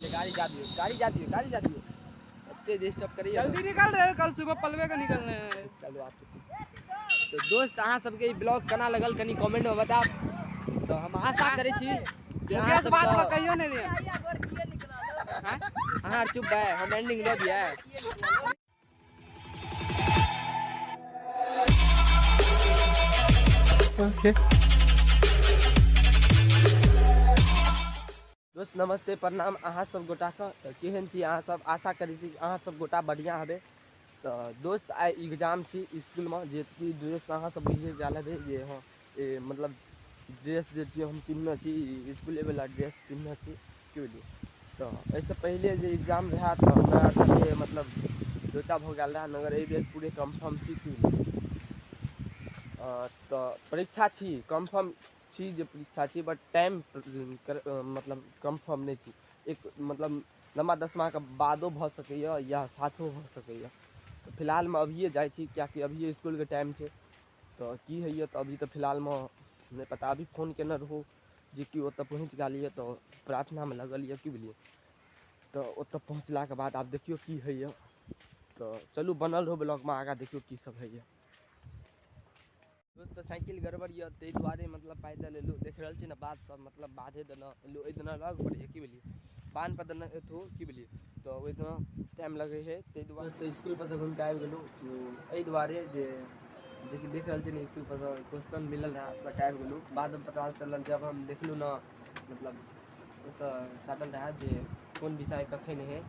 गाड़ी जा दियो, गाड़ी जा दियो, गाड़ी जा दियो। बच्चे डिस्टर्ब करिए। जल्दी निकल रहे, कल सुबह पलवे का निकलने है। चलो आप तो दोस्त अहाँ सबके ई ब्लॉग केना लगल कनी कमेंट में बताब। तो हम आशा करै छी जे अहाँ मुकेश बात सबके में कहियो नहीं रहे। अहाँ चुप भाई, हम एंडिंग दऽ दियै। ओके दोस्त नमस्ते, प्रणाम अहाँ सब गोटा के। तऽ केहन छी अहाँ सब? आशा करै छी अहाँ सब गोटा बढ़िआँ हेबै। तऽ दोस्त आइ एग्जाम छी इसकुलमे, जे कि ड्रेस अहाँ सब बुझि गेल हेबै जे हँ ए मतलब ड्रेस जे छी हम पिन्हने छी, इसकुलेवला ड्रेस पिन्हने छी, की बुझलियै। तऽ एहिसँ पहिले जे एग्जाम रहए तऽ हमरा साथे मतलब लोचा भऽ गेल रहए, मगर एहि बेर पूरे कन्फर्म छी, की बुझलियै। तऽ परीक्षा छी, कन्फर्म छी जे परीक्षा छी, बट टाइम मतलब कन्फर्म नहि छी। एक मतलब नवमा दसमाके बादो भऽ सकैए या साथो भऽ सकैए। तऽ फिलहालमे अभिये जाइ छी, किएकि अभिये इसकुलके टाइम छै। तऽ की होइए तऽ अभी तऽ फिलहालमे नहि पता। अभी फोन केने रहू जेकि ओतऽ पहुँच गेल यऽ, तऽ प्रार्थनामे लगल यऽ, की बुझलियै। तऽ ओतऽ पहुँचलाके बाद आब देखियौ की होइए। तऽ चलू बनल रहू ब्लॉगमे, आगाँ देखियौ की सब होइए। दोस्त साइकिल गड़बड़ यऽ ताहि दुआरे मतलब पैदल एलहुँ। देख रहल छी ने बाध सब मतलब बाधे देने एलहुँ, एहि दिना लग पड़ैए, की बुझलियै। बान्ह पर देने एतहु, की बुझलियै। तऽ ओहि दिना टाइम लगै हइ ताहि दुआरे। दोस्त इसकुल पर से घुमिके आबि गेलहुँ एहि दुआरे जेकि देख रहल छी ने इसकुल पर से क्वेश्चन मिलल रहए बट आबि गेलहुँ। बादमे पता चलल जब हम देखलहुँ ने मतलब ओतऽ साटल रहए जे कोन विषय कखन हइ,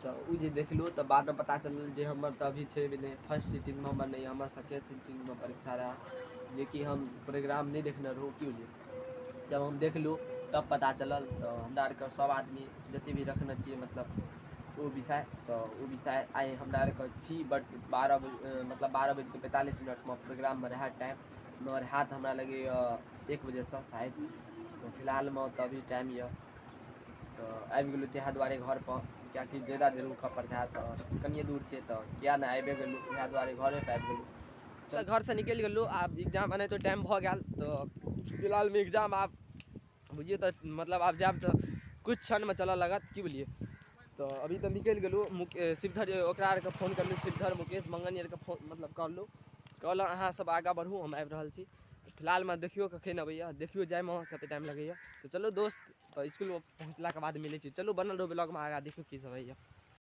तऽ ओ जे देखलहुँ तऽ बादमे पता चलल जे हमर तऽ अभी छै नहि, फर्स्ट सिटिंगमे हमर नहि, हमर सेकेंड सिटिंगमे परीक्षा रहए, जेकि हम प्रोग्राम नहि देखने रहूँ, की बुझलियै। जब हम देखलहुँ तब पता चलल। तऽ हमरा आरके सब आदमी जते भी रखने छियै मतलब ओ विषय, तऽ ओ विषय आइ हमरा आरके छी, बट 12 बजे मतलब 12 बजिके 45 मिनटमे प्रोग्राममे रहए टाइम, मगर हैत हमरा लगैए 1 बजेसँ शायद। तऽ फिलहालमे तऽ अभी टाइम यऽ। तऽ आबि गेलहुँ ताहि दुआरे घरपर, किएकि ज्यादा देर रुकऽ पड़तै हैत तऽ कनिए दूर छै, तऽ किएक नहि आबिए गेलहुँ, इएह दुआरे घरेपर आबि गेलहुँ। तऽ घरसँ निकलि गेलहुँ। आब एग्जाम एनाहितो टाइम भऽ गेल, तऽ फिलहालमे एग्जाम आब बुझियौ तऽ मतलब आब जायब तऽ किछु क्षणमे चलऽ लागत, की बुझलियै। तऽ अभी तऽ निकलि गेलहुँ। शिवधर ओकरा आरके फोन करलहुँ, शिवधर मुकेश मंगन आरके फोन मतलब करलहुँ, कहलहुँ अहाँ सब आगाँ बढ़ू, हम आबि रहल छी। तऽ फिलहालमे देखियौ कखन अबैए, देखियौ जाइमे कतेक टाइम लगैए। तऽ चलू दोस्त, तऽ इसकुलमे पहुँचलाके बाद मिलै छी। चलू बनल रहू ब्लॉगमे, आगाँ देखियौ की सब होइए।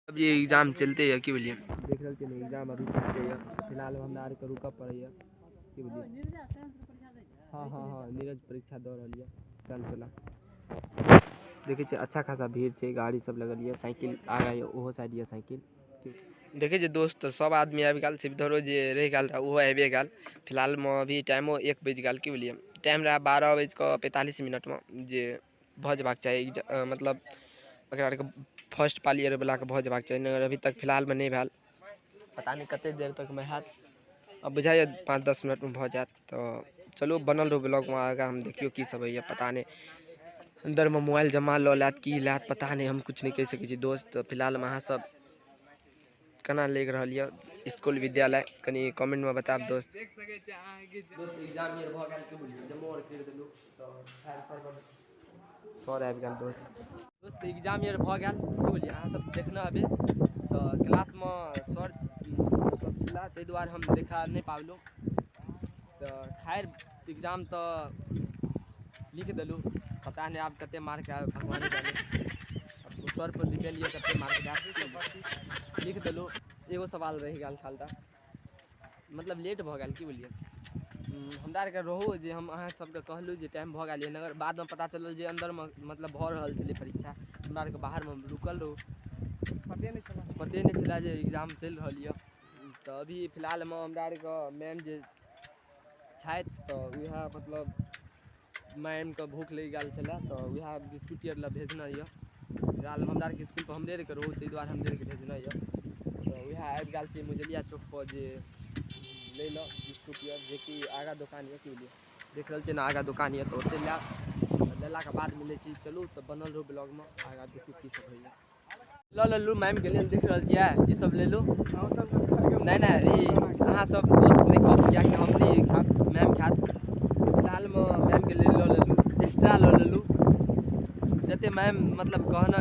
अभी एग्जाम चलते यऽ, की बुझलियै। देख रहल छियै ने एग्जाम अभी चलते यऽ। फिलहाल हमरा आरके रुकऽ पड़ैए, की बुझलियै। हँ हँ हँ नीरज परीक्षा दऽ रहल यऽ। चल चला देखै छियै अच्छा खासा भीड़ छै, गाड़ी सब लगल यऽ, साइकिल आगाँ यऽ, ओहो साइड यऽ साइकिल। देखै छियै दोस्त सब आदमी आबि गेल, शिवधरो जे रहि गेल रहए ओहो आबिए गेल। फिलहालमे अभी टाइमो 1 बजि गेल, की बुझलियै। टाइम रहए 12 बजिकऽ 45 मिनटमे जे भऽ जेबाक चाही, मतलब एकरा आरके फर्स्ट पाली आर वलाके भऽ जेबाक चाही, मगर अभी तक फिलहालमे नहि भेल। पता नहि कतेक देर तकमे हैत, अब बुझाइए 5-10 मिनटमे भऽ जायत। तऽ चलू बनल रहू ब्लॉगमे, आगाँ हम देखियौ की सब होइए। पता नहि अन्दरमे मोबाइल जमा लऽ लेत की लेत, पता नहि, हम किछु नहि कहि सकै छी दोस्त। तऽ फिलहालमे अहाँ सब केना लागि रहल यऽ इसकुल विद्यालय, कनि कमेंटमे बतायब दोस्त। दोस्त एग्जाम आर भऽ गेल, की बुझलियै, जमो आर करि देलहुँ। तऽ खैर सर आबि गेल दोस्त। दोस्त एग्जाम आर भऽ गेल, की बुझलियै, अहाँ सब देखने हेबै। तऽ क्लासमे सर मतलब छला, ताहि दुआरे हम देखा नहि पाबलहुँ। तऽ खैर एग्जाम तऽ लिख देलहुँ, पता नहि आब कतेक मार्क आयब, भगवान जाने। आब सर पर डिपेंड यऽ कतेक मार्क आयब। लिख देलहुँ, एगो सवाल रहि गेल खालता, मतलब लेट भऽ गेल, की बुझलियै। हमरा आरके रहू जे हम अहाँ सबके कहलहुँ जे टाइम भऽ गेल यऽ, मगर बादमे पता चलल जे अन्दरमे मतलब भऽ रहल छलै परीक्षा। हमरा आरके बाहरमे रुकल रहू, पते नहि छलै जे एग्जाम चलि रहल यऽ। तऽ अभी फिलहालमे हमरा आरके मैम जे छथि तऽ वएह मतलब मैमके भूख लागि गेल छलै, तऽ वएह बिस्कुट आर लए भेजने यऽ। फिलहालमे हमरा आरके इसकुलपर हमरे आरके रहू, ताहि दुआरे हमरे आरके भेजने यऽ। तऽ वएह आबि गेल छी मुजलिया चौकपर जे लै लए बिस्कुट यऽ, जेकि आगाँ दोकान यऽ, की बुझलियै। देख रहल छियै ने आगाँ दोकान यऽ, तऽ ओतहि लायब, लेलाके बाद मिलै छी। चलू तऽ बनल रहू ब्लॉगमे, आगाँ देखियौ की सब होइए। लऽ लेलहुँ मैमके लेल, देख रहल छियै ई सब लेलहुँ। नहि नहि ई अहाँ सब दोस्त नहि खाउ, किएकि हम नहि खायब, मैम खायत। फिलहालमे मैमके लेल लऽ लेलहुँ, एक्स्ट्रा लऽ लेलहुँ, जतेक मैम मतलब कहना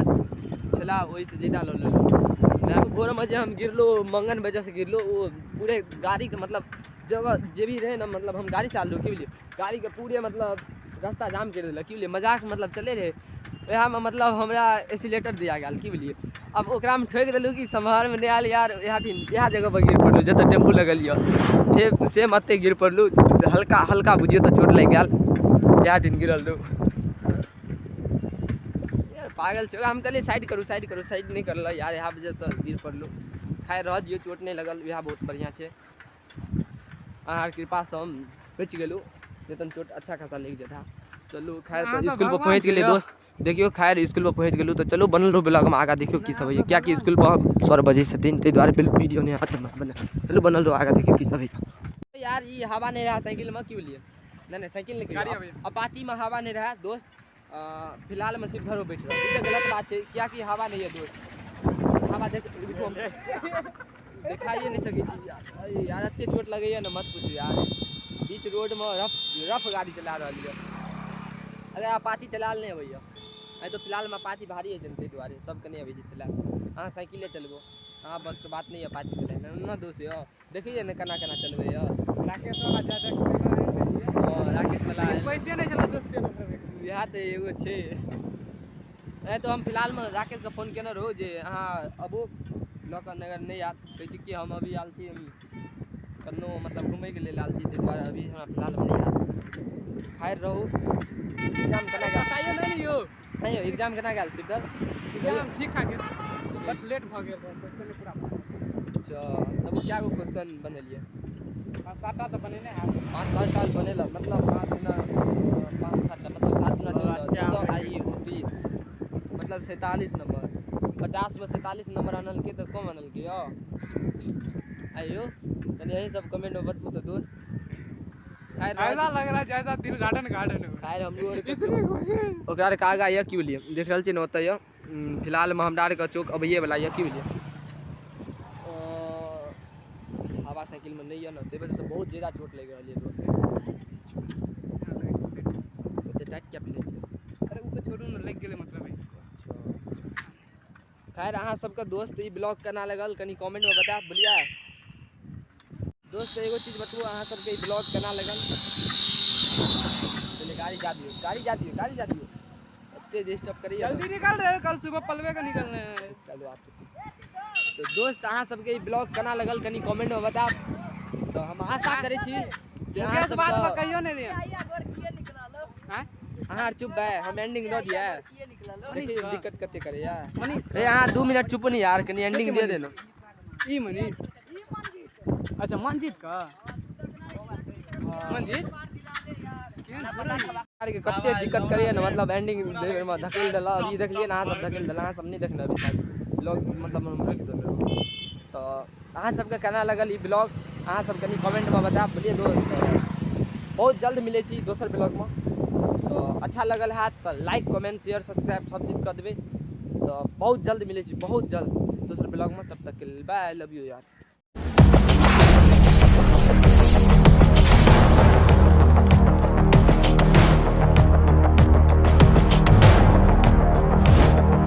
वाला ओहिसँ ज्यादा लऽ लेलहुँ। भोरमे जे हम गिरलहुँ मंगन वजहसँ गिरलहुँ, ओ पूरे गाड़ीके मतलब जगह जे भी रहै ने, मतलब हम गाड़ीसँ आयल रहूँ की बुझलियै, गाड़ीके पूरे मतलब रास्ता जाम करि देलक की बुझलियै। मजाक मतलब चलै रहै वएहमे, मतलब हमरा एसिलेटर दिया गेल की बुझलियै। आब ओकरामे ठोकि देलहुँ कि सम्हारमे नहि आयल यार, इएह ठाम इएह जगहपर गिर पड़लहुँ जतऽ टेम्पू लगल यऽ, फेर सेम एतहि गिर पड़लहुँ, हल्का हल्का बुझियौ तऽ चोट लागि गेल, इएह ठाम गिरल रहूँ। यार पागल छै, हम कहलियै साइड करू साइड करू, साइड नहि करलक यार, इएह वजहसँ गिर पड़लहुँ। खैर रह दियौ, चोट नहि लगल, इएह बहुत बढ़िआँ छै। अहाँ कृपासँ हम बचि गेलहुँ, नहि तऽ चोट अच्छा खासा लागि जेता। चलू खैर तऽ इसकुल पर पहुँच गेलियै दोस्त, देखियौ खैर इसकुल पर पहुँच गेलहुँ। तऽ चलू बनल रहू ब्लॉगमे, आगाँ देखियौ की सब होइए, किएकि इसकुल पर सर बजै छथिन ताहि दुआरे वीडियो नहि आयत। चलू बनल रहू, आगाँ देखियौ की सब होइए। यार ई हवा नहि रहै साइकिलमे की बुझलियै, नहि नहि साइकिल नहि, अपाचीमे हवा नहि रहै दोस्त। फिलहालमे सिर्फ घरो बैठ रहल, ई तऽ गलत बात छै, किएकि हवा नहि यऽ दोस्त। हवा देख देखाइए नहि सकै छी यार, एते चोट लगैए ने मत पूछू यार। बीच रोडमे रफ रफ गाड़ी चला रहल यऽ, अगर अपाची चलायल नहि अबैए, आइ तऽ फिलहालमे अपाची भारी होइ छै ने, ताहि दुआरे सबके नहि अबै छै चलायल। अहाँ साइकिले चलबो, अहाँ बसके बात नहि यऽ अपाची चलायल ने दोस्त यऽ, देखैए ने केना केना चलबै यऽ। राकेश वाला पैसे नहि चला दोस्त, इएह तऽ एगो छै। नहि तऽ हम फिलहालमे राकेशके फोन केने रहू जे अहाँ अबू लऽ कऽ नगर, नहि आयत, कहै छी कि हम अभी आयल छी, हम कन्नो मतलब घुमैके लेल आयल छी, ताहि दुआरे अभी हमरा फिलहालमे नहि आयत। खैर रहू। एग्जाम केना गेल? नहि यौ, नहि यौ, एग्जाम केना गेल सिद्धर? एग्जाम ठीक ठाक गेल, बट लेट भऽ गेल, क्वेश्चन नहि पूरा। अच्छा, तब कए गो क्वेश्चन बनेलियै? 5-7 टा तऽ बनेने हैब। 5-7 टा बनेलक, मतलब 5 गुना 5-7 टा, मतलब 7 गुना 14, 14 आई 29, मतलब 47 नंबर, 50 में 47 नंबर आनलकै तऽ कम आनलकै यौ। आइयो कनि यही सब कमेंट में बतबू तऽ दोस्त। खैर ऐसा लग रहा है जैसा दिल गार्डन गार्डन हो। खैर हमरो ओकरा आरके आगाँ यऽ की बुझलियै, देख रहल छियै ने ओतऽ यऽ। फिलहालमे हमरा आरके चौक अबैये वला यऽ की बुझलियै। हवा साइकिलमे नहि यऽ ने, ताहि वजहसँ बहुत ज्यादा चोट लागि रहल यऽ दोस्त। ओते टाइट किया पिन्है छै? अरे ओ तऽ छोड़ू ने, लागि गेलै मतलब। अच्छा खैर अहाँ सबके दोस्त ई ब्लॉग केना लगल कनि कमेंटमे बतायब बुझलियै। दोस्त एगो चीज बतबू, अहाँ सबके ई ब्लॉग केना लगल? पहिले गाड़ी जा दियौ, गाड़ी जा दियौ, गाड़ी जा दियौ, एते डिस्टर्ब करैए। जल्दी निकल रहे, कल सुबह पलवे का निकलने है। चलू आप तो दोस्त अहाँ सबके ई ब्लॉग केना लगल कनि कमेंटमे बतायब। तऽ हम आशा करै छी जे अहाँ मुकेश बात पर सबके कहियो नहि रहियै। अहाँ चुप भाय, हम एंडिंग दऽ दियै। देखियौ दिक्कत कते करैया। मनीष ए अहाँ 2 मिनट चुप नहीं यार, कनि एंडिंग दे देना। ई मनीष, अच्छा मनजीत का मनजीत कते दिक्कत करैया ने, मतलब एंडिंग देबे में धकेल देलक। अभी देखलियै ने अहाँ सब धकेल देलक, अहाँ सब नहि देखने अभी तक ब्लॉग, मतलब हम रोकि देने रहौं। तऽ अहाँ सबके केना लगल ई ब्लॉग अहाँ सब कनि कमेंटमे बतायब बुझलियै दोस्त। बहुत जल्द मिलै छी दोसर ब्लॉगमे। तऽ अच्छा लगल हैत तऽ लाइक कमेंट शेयर सब्सक्राइब सब चीज कऽ देबै। तऽ बहुत जल्द मिलै छी, बहुत जल्द दोसर ब्लॉगमे। तब तक के लेल बाय, लव यू यार।